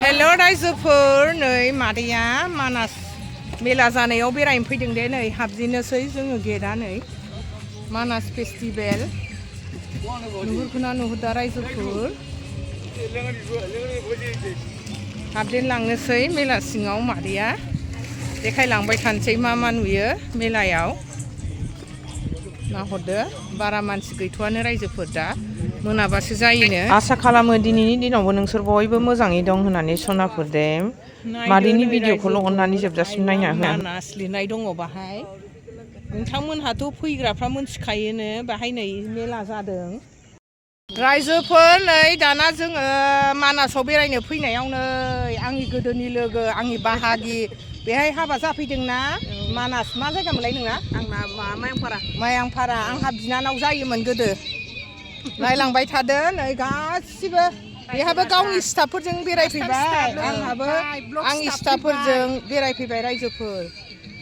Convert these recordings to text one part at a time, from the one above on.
हेल' रायजोफोर नै मादैया मानास मेला जानायाव बेरायनो फैदों दे नै हाबजेननोसै जोङो गेटआ नै मानास फेस्टिभेल नुहुरखोना नुहुरदा रायजोफोर हाबजेनलांनोसै मेला सिङाव मादैया देखायलांबाय थानोसै मा मा नुयो मेलायाव नाहरदो बारा मानसि गैथ'आनो रायजोफोर दा मोनाबासो जायोनो आसा खालामो दिनैनि दिनावबो नोंसोर बयबो मोजाङै दं होननानै सनाफुर देम मादैनि भिडिअखौल' अननानै जोबजासिम नायना हो मानास लिरनाय दङ बाहाय नोंथांमोनहाथ' फैग्राफ्रा मोनथिखायोनो बाहाय नै मेला जादों रायजोफोर नै दाना जोङो मानासाव बेरायनो फैनायाव नै आंनि गोदोनि लोगो आंनि बाहागि बेहाय हाबा जाफैदोंना मानास मा जायगा मोनलाय नोंना आंना मायांपारा आंहा बिनानाव जायोमोन गोदो नायलांबाय थादो नै गासिबो बेहाबो गावनि स्टाफफोरजों बेरायफैबाय आंहाबो आंनि स्टाफफोरजों बेरायफैबाय रायजोफोर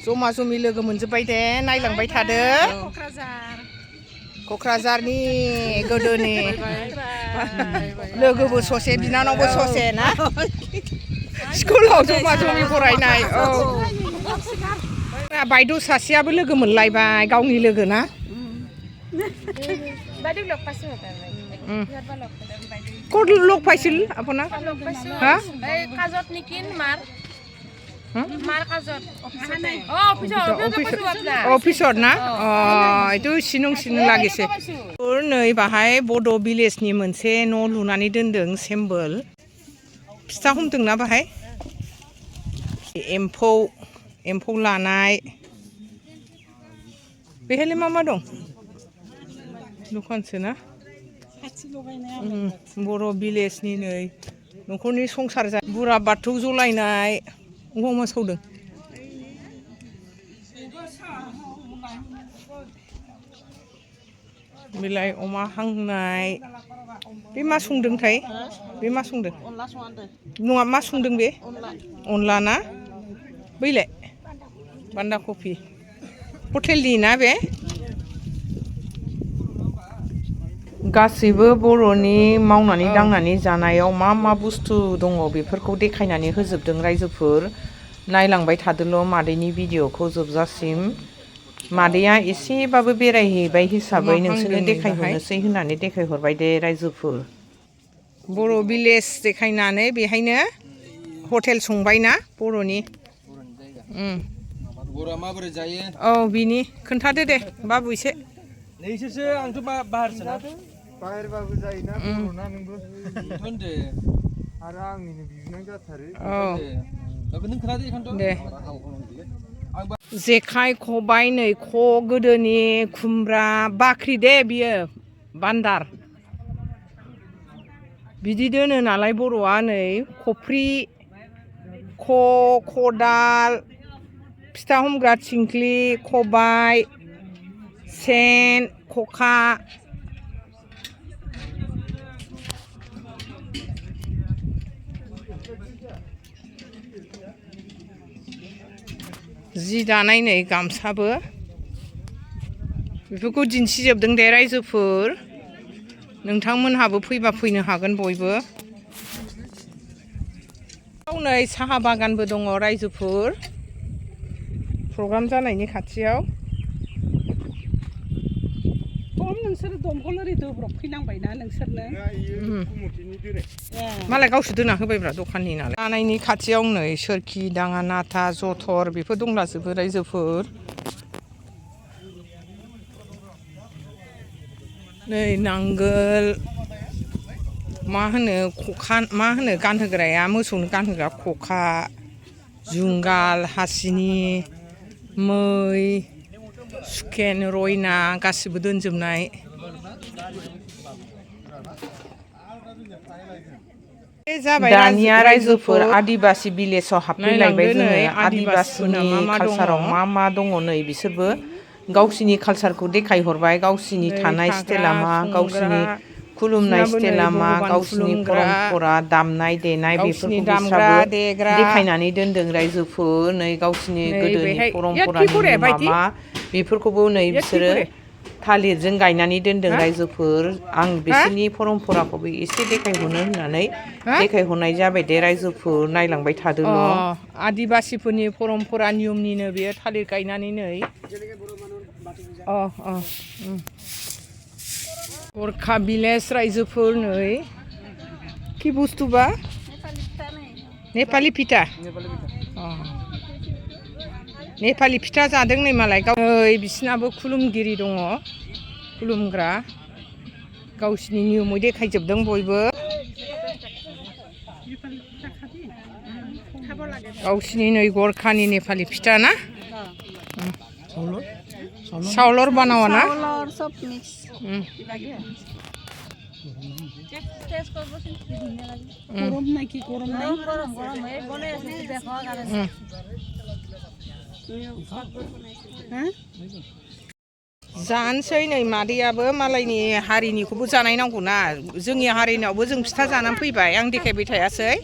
जमा जमि लोगो मोनजोब्बाय दे नायलांबाय थादो क'क्राझारनि गोदोनि लोगोबो ससे बिनानावबो ससे ना स्कुलाव जमा जमि फरायनाय औ बायद' सासेयाबो लोगो मोनलायबाय गावनि लोगो ना ক'ত লগ পাইছিল আপোনাক হা কাজত নেকি মাৰ কাজত অফিসত না এইটো सिनं লাগিছে नै बाहाय बड' भिलेजनि मोनसे न' लुनानै दोनदों सेम्बोल फिथा हमदोंना बाहाय एम्फौ लानाय बेहायलाय मा दं दखानसो ना बर' भिलेजनि नै न'खरनि संसार बुरा बाथौ जलायनाय अमा सावदों बिलाइ अमा हांनाय बे मा संदोंथाय बे मा संदों नङा मा संदों बे अनला ना बैलाय बान्दा कफि हटेलनि ना बे गासैबो बर'नि मावनानै दांनानै जानायाव मा मा बुस्थु दङ बेफोरखौ देखायनानै होजोबदों रायजोफोर नायलांबाय थादोल' मादैनि भिडिअखौ जोबजासिम मादैया एसेबाबो बेरायहैबाय हिसाबै नोंसोरनो देखायहरनोसै होननानै देखायहरबाय दे रायजोफोर बर' भिलेज देखायनानै बेहायनो हटेल संबायना बर'नि बर'आ माबोरै जायो औ बिनि खोन्थादो दे बाबु एसे नोंसोरसो आंथ' बाहेरसो ना बाहेरबाबो जायोना बर'ना नोंबो होनदो आरो आंनिनो बिबोनां जाथारो नों खोनादो इखौनोथ' दे जेखाइ खबाइ नै गोदोनि खुमब्रा बाख्रि दे बियो बान्दार बिदि दोनो नालाय बर'आ नै खफ्रि खदाल फिथा हमग्रा थिंख्लि खबाइ सेन खखा जि दानाय नै गामसाबो बेफोरखौ दिन्थिजोबदों दे रायजोफोर नोंथांमोनहाबो फैबा फैनो हागोन बयबो नै साहा बागानबो दङ रायजोफोर प्रग्राम जानायनि खाथियाव नोंसोरो दंखल ओरै दोब्रब फैनांबायना नोंसोरनो मालाय गावसोर दोना होबायब्रा दखाननि नालाय जानायनि खाथियाव नै सोरखि दाङा नाथा जथर बेफोर दंलाजोबो रायजोफोर नै नांगोल मा होनो गानहोग्राया मोसौनो गानहोग्रा खखा जुंगाल हासिनि मै सुकेन रयना गासिबो दोनजोबनाय दानिया रायजोफोर आदिबासि भिलेजाव हाबफैलायबाय जोङो आदिबासिनि कालसाराव मा दङ नै बिसोरबो गावसिनि कालसारखौ देखायहरबाय गावसिनि थानाय स्टाइला मा गावसिनि खुलुमनाय स्टाइला मा गावसिनि परम्परा दामनाय देनाय बेफोरखौ बिस्राबो देखायनानै दोनदों रायजोफोर नै गावसिनि गोदोनि परम्परानि मा बेफोरखौबो नै बिसोरो थालिरजों गायनानै दोनदों रायजोफोर आं बिसोरनि परमपराखौबो एसे देखायहरनो होननानै देखायहरनाय जाबाय दे रायजोफोर नायलांबाय थादोल' आदिबासिफोरनि परमपरा नियमनिनो बेयो थालिर गायनानै नै गरखा भिलेज रायजोफोर नै कि बुस्थुबा नेपालि फिथा नेपालि फिथा जादों नै मालाय बिसिनाबो खुलुमगिरि दङ खुलुमग्रा गावसिनि नियमै देखायजोबदों बयबो गावसिनि नै गरखानि नेपालि फिथा ना চাউলৰ বানাও না চাউলৰ সব মিক্স গরম নাকি গরম নাই গরম গরম হয়ে বলে আছে দেখো जानोसै नै मादैयाबो मालायनि हारिनिखौबो जानाय नांगौना जोंनि हारिनावबो जों फिथा जानानै फैबाय आं देखायबाय थायासै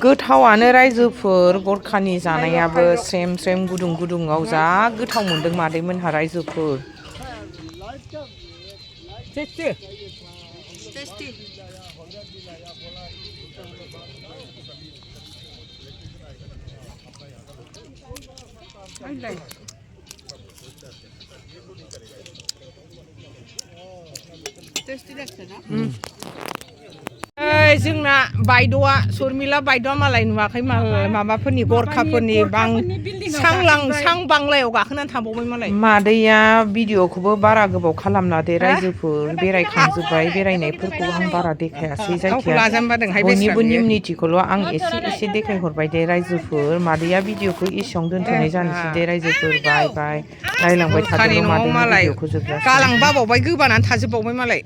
गोथावानो रायजोफोर गरखानि जानायाबो स्रेम स्रेम गुदुं गुदुङाव जा गोथाव मोनदों मादैमोनहा रायजोफोर जोंना बायद'आ शर्मिला बायद'आ मालाय नुवाखै माबाफोरनि गरखाफोरनि सां बांलायाव गाखोनानै थांबावबाय मालाय मादैया भिडिअखौबो बारा गोबाव खालामना दे रायजोफोर बेरायखांजोब्बाय बेरायनायफोरखौ आं बारा देखायासै जायखिया बयनिबो नियम निथिखौल' आं एसे एसे देखायहरबाय दे रायजोफोर मादैया भिडिअखौ एसेयावनो दोनथ'नाय जानोसै दे रायजोफोर बाय बाय नायलांबाय थादोल' मादैनि भिडिअखौ जोबजासिम गालां बाबावबाय गोबानानै थाजोबबावबाय मालाय